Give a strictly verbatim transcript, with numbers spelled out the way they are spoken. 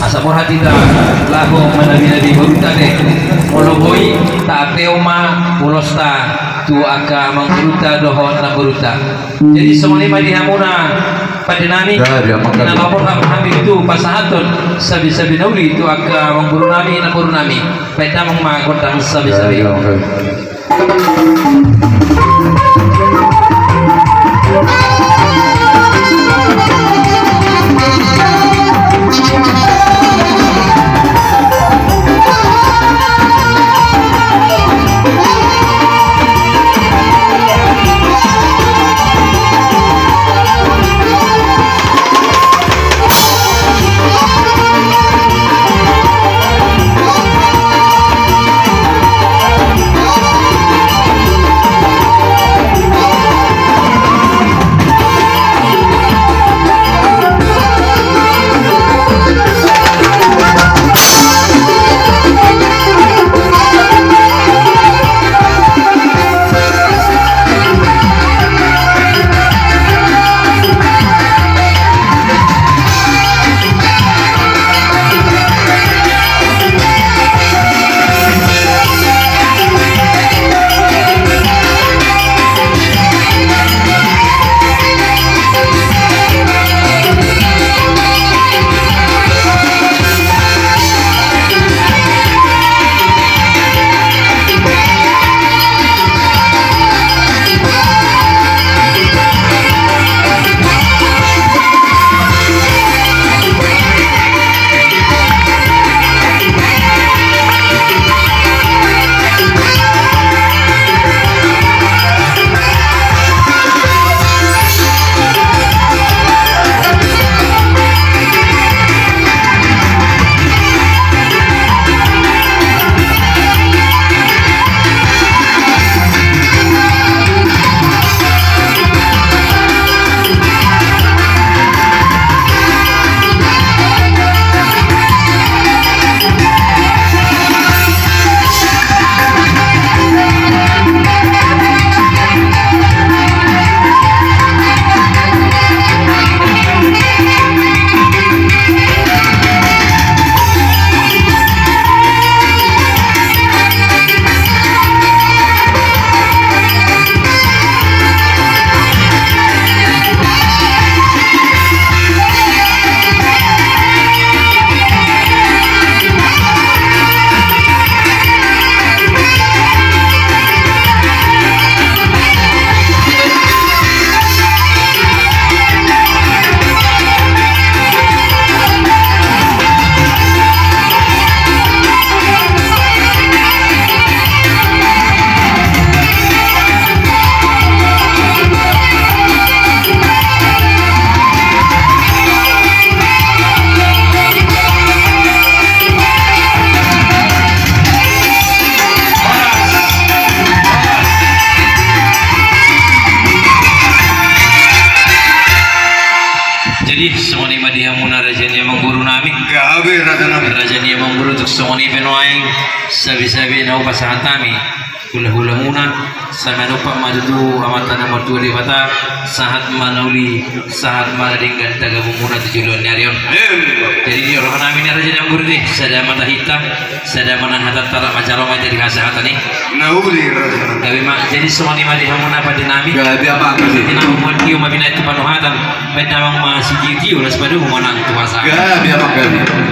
Asa borhat hita laho manabi-nabi boruta be. Molo boi, tapehon ma ulosta tu angka amangborunta dohot namborunta. Jadi songon i ma di hamuna pande nami. Ya, ya, makasih. Na laho borhat hami tu pasahathon sabe-sabe na uli tu angka amangboru nami, namboru nami. Baen damang ma gondang sabe-sabe. Ya, ya, makasih. Jadi songon i ma di hamuna raja ni amangboru nami. Gabe raja nami. Raja ni amangboru, tung songon i pe nuaeng sabe-sabe na hupasahat hami hula-hulamuna, sai manompa ma tutu Amanta na martua Debata, sahat ma na uli, sahat ma na denggan tagabumuna tu joloan ni ari on. Amin. Jadi di roha nami na raja ni amangboru i, sada ma tahinta, sada ma nang hatanta, manjalo ma jadi hasahatan i. Na uli raja. Gabe ma, jadi songon i ma di hamuna pande nami. Gabe amang. Di na humon tio ma binaen tu panuhatan, baen damang ma sitio-tio, laos padomu ma nang tu hasahatan. Gabe amang, gabe.